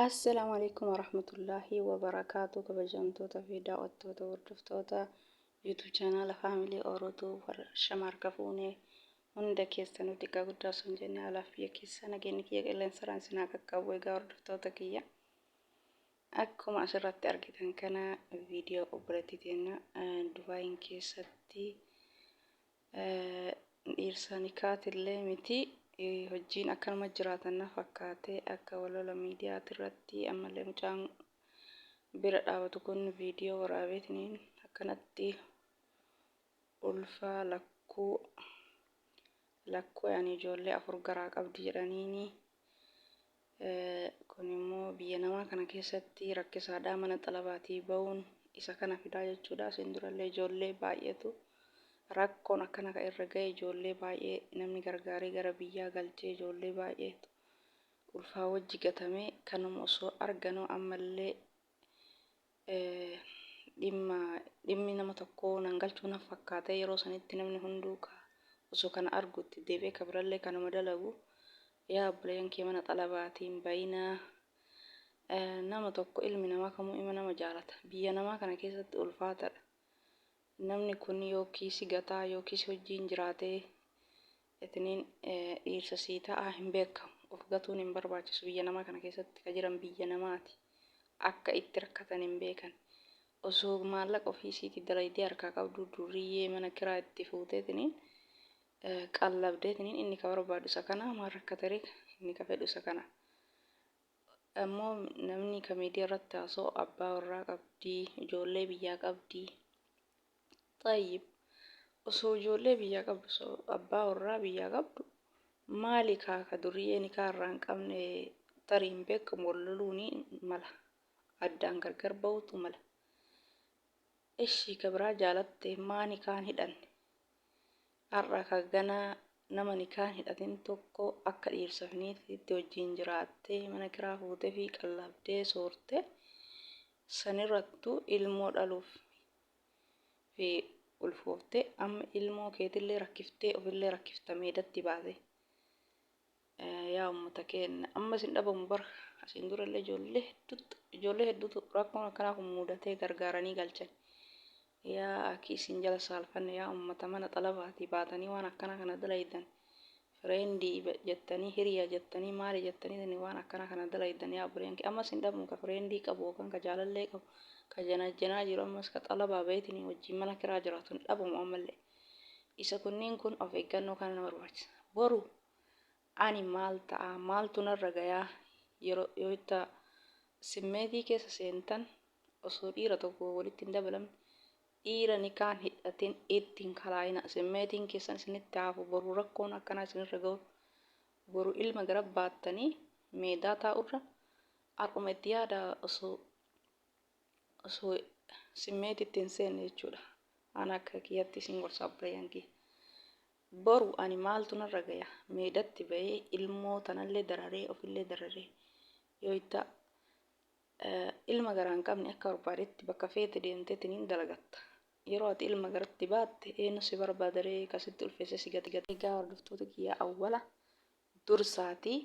Assalaamu alaikum warahmatullaahi wabarakaatu, kabajamtoota fi daawwattoota, hordoftoota YouTube chaanaala Faamilii Orotuu, warra shamarka fuunee hunda keessanuu, xiqqaa guddaa osoo hin jenne, alaaf biyya keessa nageenyi kiyya qilleensaraan isin haa qaqqabu. Egaa hordoftoota kiyya, akkuma asirratti argitan kana viidiyoo obboleettii teenya Dubaayin keessatti dhiirsa nikaatillee miti hojiin akkanuma jiraatan na fakkaate, akka walola miidiyaatirratti ammallee mucaan bira dhaabatu kun viidiyoo waraabeetiniin akkanatti ulfaa lakkuu lakkuu yani ijoollee afur garaa qabdi jedhaniini. Kun immoo biyya namaa kana keessatti rakkisaadha, mana xalabaatii ba'uun isa kana fidaa jechuudha. Asiin durallee ijoollee baay'eetu rakkoon akkana ka irra ga'e, ijoollee baay'ee namni gargaaree gara biyyaa galchee, ijoollee baay'eetu ulfaa wajji gatame. Kanuma osoo arganuu ammallee dhimma dhimmi nama tokkoo nan galchuu na fakkaate. Yeroo sanitti namni hunduu ka osoo kana argu itti deebi'ee ka birallee kanuma dalagu. Yaa obboleeyyan kee, mana xalabaatiin bayinaa. Nama tokko, ilmi namaa kamuu ima nama jaalata. Biyya namaa kana keessatti ulfaatadha. Namni kun yookiin si gataa yookiin si wajjiin jiraatee itiniin dhiirsa sii ta'a, hin beekamu. Of gatuun hin barbaachisu. Biyya namaa kana keessatti ka jiran biyya namaati. Akka itti rakkatan hin beekan. Osoo maallaqa ofii isiitii dalaydee harkaa qabdu, durriyyee mana kiraa itti fuuteetiniin qallabdeetiniin, inni ka barbaadu isa kana, maal rakkate ree? Inni ka fedhu isa kana. Ammoo namni ka miidiyaa irratti haasa'u abbaa warraa qabdi, ijoollee biyyaa qabdi. Xayyib, osoo ijoollee biyyaa qabdu, osoo abbaa warraa biyyaa qabdu, maali kaa ka duriyyee nikaa irraa hin qabne? Tarii hin beekamu, wal loluuni mala, addaan gargar ba'uutu mala. Ishii ka biraa jaalatte, maa nikaan hidhanne? Har'a ka ganaa nama nikaan hidhatin tokko akka dhiirsaaf niitiitti wajjiin jiraattee, mana kiraa fuutee fi qallabdee soorte, sanirrattuu ilmoo dhaluuf fi ulfooftee, amma ilmoo keetillee rakkiftee ofillee rakkifta meedatti baate. Yaa ummata keenya, ammas hin dhabamu bara. Asiin durallee ijoollee hedduutu rakkoon akkanaa kun mudatee gargaaranii galchan. Yaa akii isin jala saalfanne, yaa ummata mana xalabaatii baatanii waan akkana kana dalaydan, friendii jettanii, hiriya jettanii, maali jettanii waan akkana kana dalaydan. Yaa obboleeyyan kee, ammas hin dhabamu ka friendii qabu yookaan ka jaalallee qabu ka janajjanaa jiru, ammas ka xalabaa baheetiin wajjin mana kiraa jiraatu hin dhabamu ammallee. Isa kunniin kun of eeggannoo kana nama barbaachisa. Boru ani maal ta'a, maaltu narra gayaa? Yeroo yoo itti simmeetii keessa seentan, osoo dhiira tokko walitti hin dabalamne, dhiira nikaan hidhatin ittiin kalaayina. Simmeetiin keessan isinitti haafu. Boru rakkoon akkanaa isinirra ga'u, boru ilma gara baattanii meedaa taa'urra, har'uma itti yaada osoo simmeetitti hin seenne jechuudha. Ana akka kiyyatti isin gorsa, obboleeyyan kiyya. Boru ani maaltu narra gaya? Meedatti bahee ilmoo tanallee dararee ofillee dararee, yoo itti ilma garaa hin qabne akka barbaadetti bakka feete deemteetiniin dalagatta. Yeroo ati ilma garatti baatte eenyu si barbaadaree kasitti ulfeesse si gate? Egaa hordoftoota kiyyaa, awwala dursaatii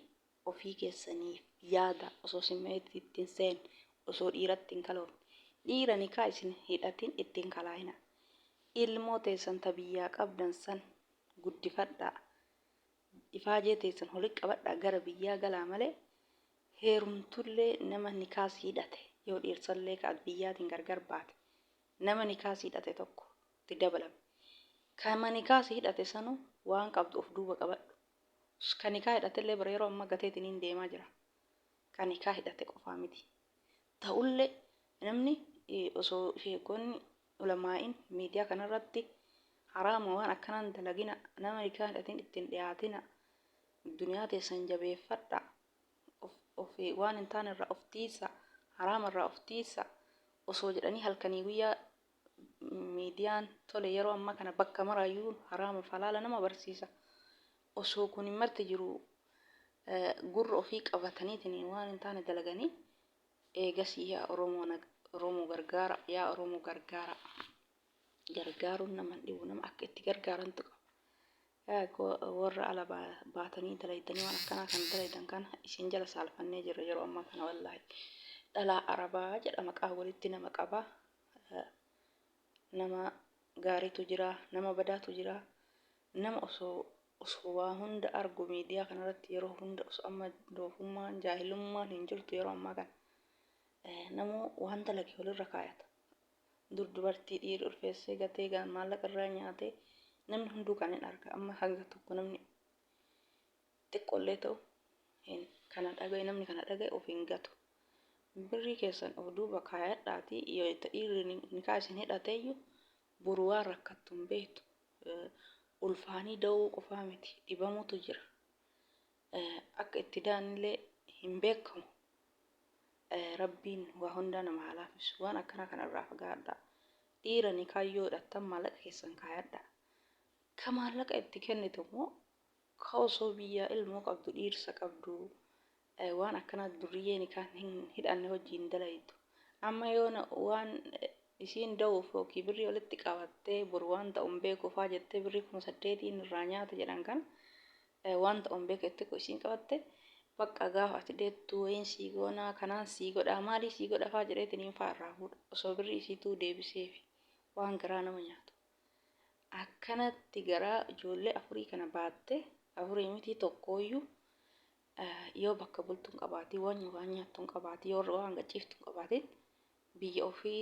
ofii keessaniif yaada. Osoo simmeetitti hin seenne, osoo dhiiratti hin kaloofne, dhiira nikaa isin hidhatin ittiin kalaayina. Ilmoo teessan ta biyyaa qabdan san guddifadhaa, ifaajee teessan holi qabadhaa, gara biyyaa galaa malee, heerumtullee nama nikaa si hidhate, yoo dhiirsallee ka biyyaatiin gargar baate, nama nikaa si hidhate tokko itti dabalame. Kama nikaa si hidhate sanu waan qabdu of duuba qabadhu. Ka nikaa hidhatellee bara yeroo ammaa gateetiniin deemaa jira. Ka nikaa hidhate qofaa miti. Ta'ullee namni osoo sheekonni, ulamaa'in miidiyaa kanarratti haraama, waan akkanaan dalagina, nama nikaa hidhatin ittiin dhiyaatina, duniyaa teessan jabeeffadha, of waan hin taane irraa of tiisa, haraama irraa of tiisa osoo jedhanii halkanii guyyaa miidiyaan tole yeroo ammaa kana bakka maraayyuu haraama falaala nama barsiisa. Osoo kun hin marti jiru gurra ofii qabataniitiin waan hin taane dalaganii, eegasii yaa Oromoo, Oromoo gargaara, yaa Oromoo gargaara. Gargaaruun nama hin dhibu, nama akka itti gargaarantu qaba. Warra ala baatanii dalaydanii waan akkanaa kana dalaydan kana isin jala saalfannee jirra yeroo ammaa kana wallaahi. Dhalaa Arabaa jedha maqaa walitti nama qaba. Nama gaariitu jira, nama badaatu jira. Nama osoo osoo waa hunda argu miidiyaa kanarratti yeroo hunda osoo amma doofummaan jaahilummaan hin jirtu yeroo ammaa kana. Namuu waan dalage walirra kaayata. Dur dubartii dhiirri ulfeessee gatee maallaqa irraa nyaatee namni hunduu kan hin arga. Amma hanga tokko namni xiqqoollee ta'u hin kana dhagaye namni kana dhagaye of hin gatu. Birrii keessan of duuba kaayadhaatii yoo dhiirri nikaa isin hidhateeyyu boru waan rakkattu hin beektu. Ulfaanii da'uu qofaa miti dhibamutu jira. Akka itti da'anillee hin beekamu. Rabbiin waa hundaa nama haa laaffisu. Waan akkanaa kana irraa fagaadhaa. Dhiira nikaa yoo hidhattan maallaqa keessan kaayadhaa. Ka maallaqa itti kennitu immoo ka osoo biyyaa ilmoo qabdu dhiirsa qabdu waan akkanaa durriyyee nikaa hin hidhanne wajjiin dalaydu. Amma yoona waan isiin da'uuf yookiin birrii walitti qabattee boru waan ta'u hin beeku faa jettee birrii 8000n irraa nyaata jedhan kana waan ta'u hin beeku jettee isiin qabatte bakka gaafa ati deettu wayiin sii goonaa kanaan sii godhaa maalii sii godha faa jedheetiniin faa irraa fuudha osoo birrii isiituu deebiseefi waan garaa nama nyaatu. Akkanatti garaa ijoollee afurii kana baatte afurii miti tokkooyyuu yoo bakka bultu hin qabaatiin waan waan nyaattu hin qabaatiin yoo waan gachiiftu hin qabaatiin biyya ofii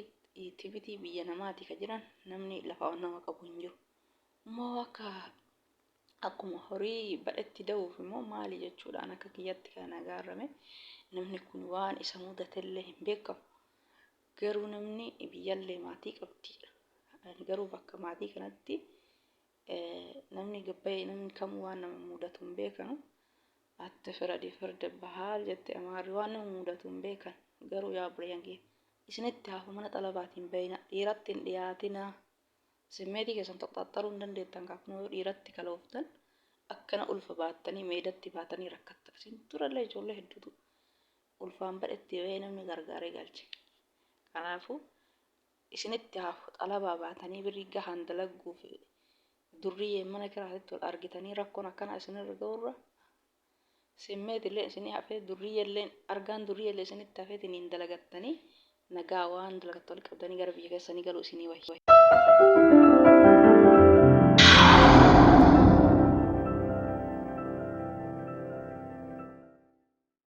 miti biyya namaati ka jiran namni lafa nama qabu hin jiru. Immoo akka akkuma horii badhetti da'uuf immoo maali jechuudhaan akka kiyyatti kan agaarrame namni kun waan isa mudatellee hin beekamu. Garuu namni biyyallee maatii qabdiidha. Garuu bakka maatii kanatti namni gabbayee namni kamuu waan nama mudatu hin beekanu. Atte firadi firda bahaal jette amaarri waan nama mudatu hin beekan. Garuu yaa obboleeyyan kiyya isinitti hafu mana xalabaatiin bayina dhiiratti hin dhiyaatinaa. Simmeetii keessan toqxaxxaruu hin dandeettan kaafnuu yoo dhiiratti kalooftan akkana ulfa baattanii meedatti baatanii rakkattan. Isin durallee ijoollee hedduutu ulfaan badhetti bahee namni gargaaree galche. Kanaafuu isinitti hafu xalabaa baatanii birrii gahaan dalaguuf durriyyeen mana kiraatitti wal argitanii rakkoon akkanaa isinirra ga'urra simmeetillee isinii hafee durriyyelleen argaan durriyyellee isinitti hafeetiniin dalagattanii nagaa waan dalagattu wal qabdanii gara biyya keessanii galuu isinii wayya.